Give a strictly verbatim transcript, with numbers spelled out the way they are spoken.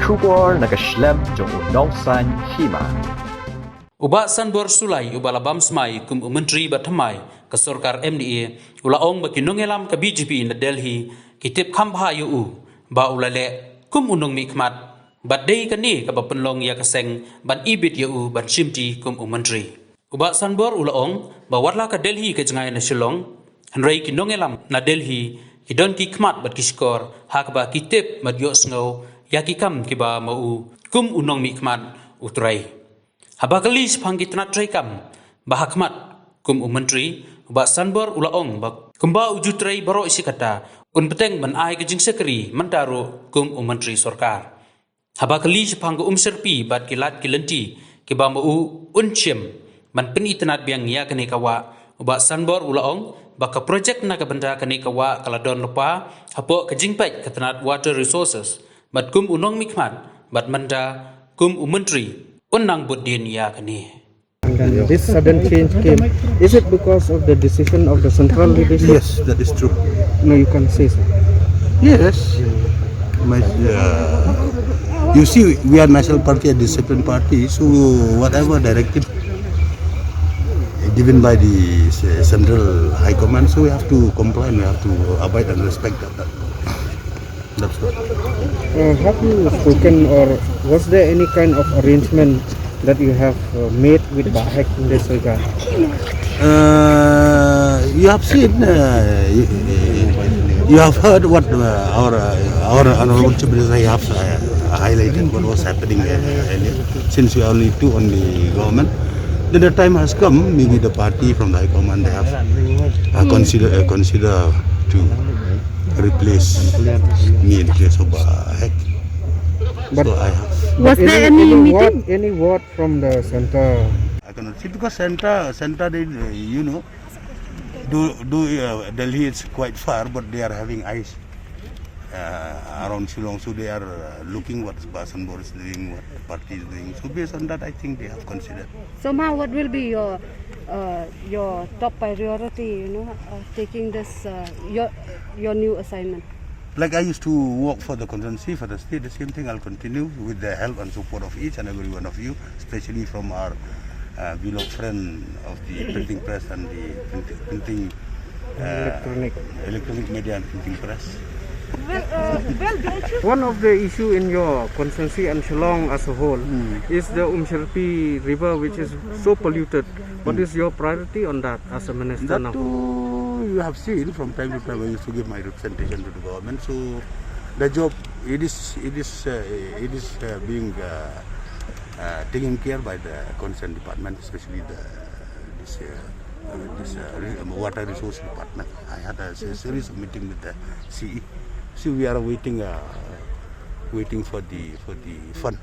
Khubor na ka shlem jong u Nongsaiñ Hima. U Bah Sanbor Sulai, uba la bam smai kum u Myntri ba thymmai ka sorkar M D A, u la ong ba ki nongïalam ka B J P na Delhi ki tip kham bha ïa u ba u la leh kum u nongmihkhmat, bad dei kane kaba pynlong ïa ka seng ban ibit ïa u ban shimti kum u Myntri. U Bah Sanbor u la ong ba wat la ka Delhi ka jngai na Shillong, hynrei ki nongïalam na Delhi ki don ki khmat bad ki shkor, ha kaba ki tip bad ïohsngew ïa ki kam kiba ma u kum u nongmihkhmat u trei. Haba kylli shaphang ki tnat treikam ba ha khmat kum u Myntri, u Bah Sanbor u la ong ba kumba u ju trei baroh shi katta, un bteng ban ai ka jingshakri mynta ruh kum u Myntri sorkar. Haba kylli shaphang ka umshyrpi bad ki lad ki lynti kiba ma u un shim ban pynitynnad biang ïa kane ka wah, u Bah Sanbor u la ong ba ka project na ka bynta kane ka wah ka la don lypa hapoh ka jingpeit ka tnat Water Resources, bad kum u nongmihkhmat bad mynta kum u Myntri, un nang bud dien ïa kane. And then this sudden change came. Is it because of the decision of the central leadership? Yes, that is true. No, you can say so. Yes. My, uh, you see, we are national party, a disciplined party, so whatever directive given by the, uh, central high command, so we have to comply and we have to abide and respect that. That's all. Uh, have you spoken, or was there any kind of arrangement that you have, uh, made with BAHEC in this regard? Uh, you have seen, uh, you, you have heard what, uh, our, uh, our honorable chief minister have, uh, highlighted what was happening, uh, earlier. Since we are only two on the government, then the time has come. Maybe the party from the high command, they have, uh, consider, uh, consider to replace me in place of, uh, BAHEC. But so I have. Was there any, any meeting? Word, any word from the center? I cannot see because center, center, they, uh, you know, do, do, uh, Delhi is quite far, but they are having eyes, uh, around Shillong, so they are, uh, looking what Bah Sanbor is doing, what the party is doing. So based on that, I think they have considered. So, Ma, what will be your, uh, your top priority, you know, uh, taking this, uh, your, your new assignment? Like I used to work for the constituency, for the state, the same thing I'll continue with the help and support of each and every one of you, especially from our, uh, beloved friend of the printing press and the printing, printing, uh, electronic, electronic media and printing press. Well, uh, well, don't you... One of the issue in your constituency and Shillong as a whole is the Umshirpi River, which is so polluted. What is your priority on that as a minister now? That too, you have seen from time to time I used to give my representation to the government. So the job, it is, it is, uh, it is, uh, being, uh, uh, taken care by the concerned department, especially the, this, uh, uh, this, uh, re-, um, water resource department. I had a se-, series of meeting with the C E. See, we are waiting, uh, waiting for the, for the fund.